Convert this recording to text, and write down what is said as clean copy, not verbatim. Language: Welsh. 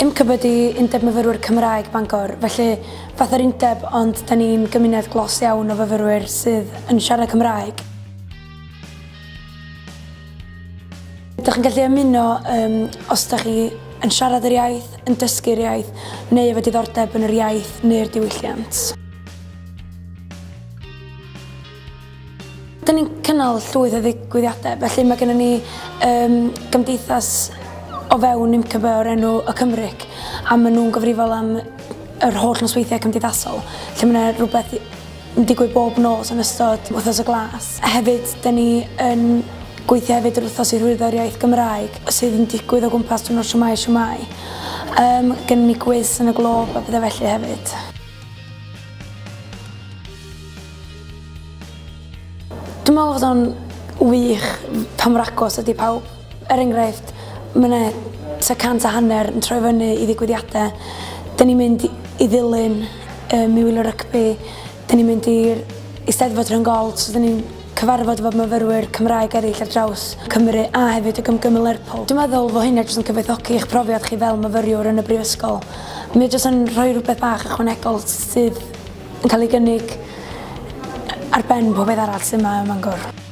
UMCB ydi Undeb Myfyrwyr Cymraeg Bangor, felly fatha'r undeb ond da ni'n gymuned glos iawn o fyfyrwyr sydd yn siarad Cymraeg. Dych chi'n gallu ymuno um, os ydych chi yn siarad yr iaith, yn dysgu'r iaith, neu efo diddordeb yn yr iaith neu'r diwylliant. Dyn ni'n cynnal llwyth o ddigwyddiadau, felly mae gennym ni um, gymdeithas o fewn UMCB o'r enw Y Cymric, a maen nhw'n gyfrifol am yr holl nosweithiau cymdeithasol, lle mae yna rhywbeth yn digwydd bob nos yn ystod Wythnos y Glas. Hefyd, dyn ni yn gweithio hefyd yr wythnos i hyrwyddo'r iaith Gymraeg, sydd yn digwydd o gwmpas diwrnod Shwmae Shwmae. Um, gennym ni gwis yn y Glob a pethau felly hefyd. Dwi'n meddwl fod o'n wych pa mor agos ydy pawb. Er enghraifft, mae yna tua 150 yn troi fyny i ddigwyddiadau. Dyn ni'n mynd i ddilyn um, i wylio rygbi, dyn ni'n mynd i'r Eisteddfod Rhyng-gold, so dyn ni'n cyfarfod efo myfyrwyr Cymraeg eraill ar draws Cymru a hefyd y Gymgym yn Lerpwl. Dwi'n meddwl fod hynna jyst yn cyfoethogi eich profiad chi fel myfyriwr yn y brifysgol. Mae o jyst yn rhoi rhywbeth bach ychwanegol sydd yn cael ei gynnig ar ben pob peth arall sydd yma ym Mangor.